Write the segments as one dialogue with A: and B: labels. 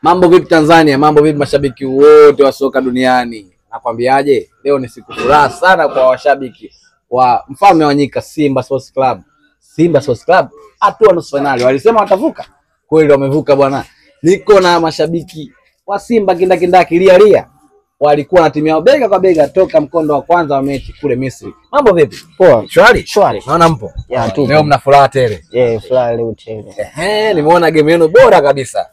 A: Mambo vipi Tanzania? Mambo vipi mashabiki wote wa soka duniani? Nakwambiaje? Leo ni siku furaha sana kwa washabiki wa mfalme wa nyika Simba Sports Club. Simba Sports Club hatua nusu finali. Walisema watavuka. Kweli wamevuka bwana. Niko na mashabiki wa Simba kindakindaki lia lia. Walikuwa na timu yao bega kwa bega toka mkondo wa kwanza wa mechi kule Misri. Mambo vipi?
B: Poa.
A: Shwari?
B: Shwari.
A: Naona mpo.
B: Ya, tupo.
A: Leo mna furaha tele.
B: Yeah, furaha leo tele.
A: Ehe, nimeona game yenu bora kabisa.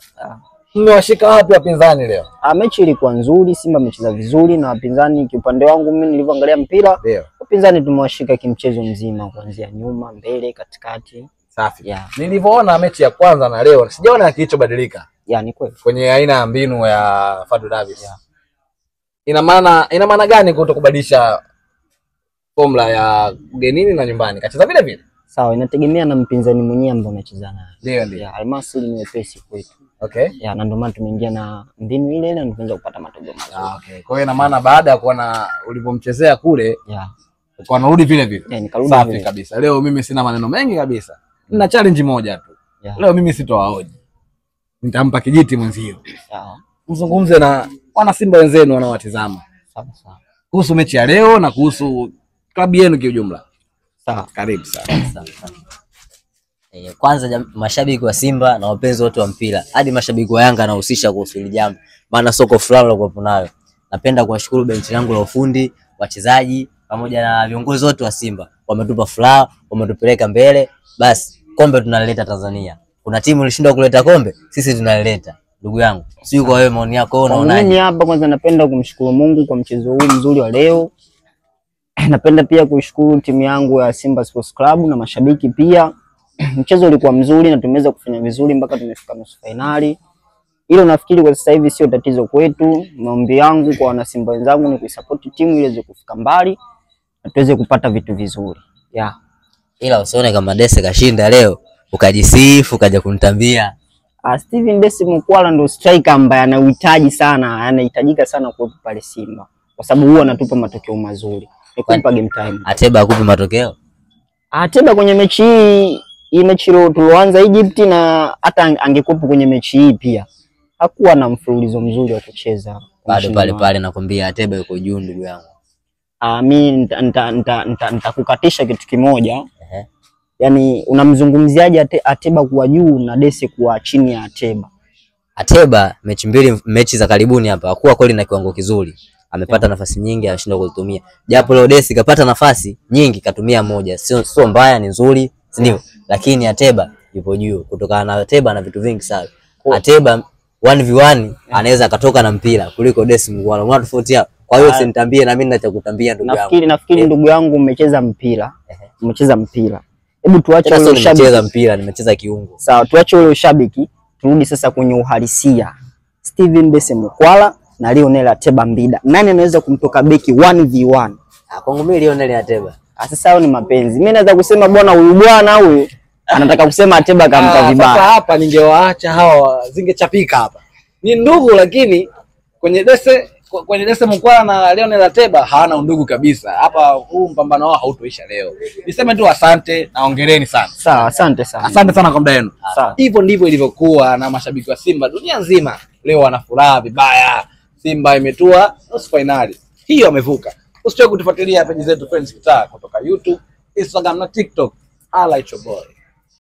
A: Mmewashika wapi wapinzani leo?
B: Mechi ilikuwa nzuri, Simba amecheza vizuri na wapinzani. Kiupande wangu mimi nilivyoangalia mpira, wapinzani tumewashika kimchezo mzima kuanzia nyuma, mbele, katikati.
A: Safi.
B: Yeah.
A: Nilivyoona mechi ya kwanza na leo sijaona kilichobadilika.
B: Ya, ni kweli.
A: Kwenye aina ya mbinu ya Fadlu Davis.
B: Yeah.
A: Ina maana gani kutokubadilisha formula ya ugenini na nyumbani? Kacheza vile vile.
B: Sawa, inategemea na mpinzani mwenyewe ambaye unacheza naye.
A: Ndio, ndio.
B: Ya, Almasri ni wepesi kwetu.
A: Okay.
B: Ya, na ndio maana tumeingia na mbinu ile ile na tunaanza kupata matokeo mazuri.
A: Okay. Kwa hiyo ina maana baada ya kuona ulipomchezea kule,
B: Yeah,
A: ukawa unarudi vile vile.
B: Yeah, nikarudi
A: Safi
B: vile.
A: kabisa. Leo mimi sina maneno mengi kabisa. Nina challenge moja tu.
B: Yeah.
A: Leo mimi sitowahoji. Nitampa kijiti mwenzio.
B: Sawa.
A: Mzungumze na wana Simba wenzenu wanaowatizama
B: Sawa sawa.
A: kuhusu mechi ya leo na kuhusu klabu yenu kiujumla.
B: Sawa.
A: Karibu sana.
C: Sawa, sawa. Kwanza mashabiki wa Simba na wapenzi wote wa mpira, hadi mashabiki wa Yanga nahusisha kuhusu hili jambo, maana soko fulani lokuwepo nayo. Napenda kuwashukuru benchi langu la ufundi, wachezaji pamoja na viongozi wote wa Simba, wametupa furaha, wametupeleka mbele. Basi kombe tunalileta Tanzania. Kuna timu ilishindwa kuleta kombe, sisi tunalileta. Ndugu yangu, sio kwa wewe, maoni yako
B: Mimi
C: unaonaje?
B: hapa kwanza napenda kumshukuru Mungu kwa mchezo huu mzuri wa leo. Napenda pia kushukuru timu yangu ya Simba Sports Club na mashabiki pia. Mchezo ulikuwa mzuri na tumeweza kufanya vizuri mpaka tumefika nusu finali. Hilo nafikiri kwa sasa hivi sio tatizo kwetu. Maombi yangu kwa wana Simba wenzangu ni kuisupport timu ili iweze kufika mbali na tuweze kupata vitu vizuri. Yeah.
C: Ila usione kama Dese kashinda leo ukajisifu ukaja kunitambia.
B: Steven Dese Mukwala ndo striker ambaye anauhitaji sana, anahitajika sana kuwepo pale Simba kwa sababu huwa anatupa matokeo mazuri. Ni kumpa game time.
C: Ateba akupe matokeo?
B: Ateba kwenye mechi hii mechi tulioanza Egypt, na hata angekuwepo kwenye mechi hii pia hakuwa na mfululizo mzuri wa kucheza.
C: Bado pale pale nakwambia Ateba yuko juu ndugu yangu.
B: Mimi nitakukatisha kitu kimoja. Yaani unamzungumziaje Ateba kuwa juu na Dese kuwa chini ya Ateba?
C: Ateba mechi mbili, mechi za karibuni hapa hakuwa kweli na kiwango kizuri. Amepata nafasi nyingi anashindwa kuzitumia. Japo leo Dese kapata nafasi nyingi katumia moja. Sio mbaya, ni nzuri, si ndio? Lakini Ateba yupo juu kutokana na Ateba na vitu vingi sana. Ateba 1v1 anaweza akatoka na mpira kuliko Dese Mukwala. Unaona tofauti hapo? Kwa hiyo usinitambie na mimi ninachokutambia ndugu yangu.
B: Nafikiri ndugu yangu umecheza mpira. Umecheza mpira. Hebu tuache ule ushabiki.
C: Nimecheza mpira, nimecheza kiungo.
B: Sawa, tuache ule ushabiki, turudi sasa kwenye uhalisia. Steven Dese Mukwala na Lionel Ateba Mbida. Nani anaweza kumtoka beki 1v1?
C: Kwangu mimi Lionel Ateba.
B: Sasa hayo ni mapenzi. Mimi naweza kusema bwana huyu bwana huyu anataka kusema Ateba kamka vibaya.
A: Sasa hapa ningewaacha hawa zingechapika hapa. Ni ndugu lakini kwenye Dese Mukwala na Lionel Ateba hawana undugu kabisa. Hapa huu mpambano wao hautoisha leo. Niseme tu asante na hongereni sana.
B: Sawa, asante sana.
A: Asante sana kwa muda wenu.
B: Sawa.
A: Hivyo ndivyo ilivyokuwa na mashabiki wa Simba dunia nzima. Leo wana furaha vibaya. Simba imetua nusu finali. Hiyo amevuka. Usichoke kutufuatilia peji zetu Friends Kitaa kutoka YouTube, Instagram na TikTok. I like your boy.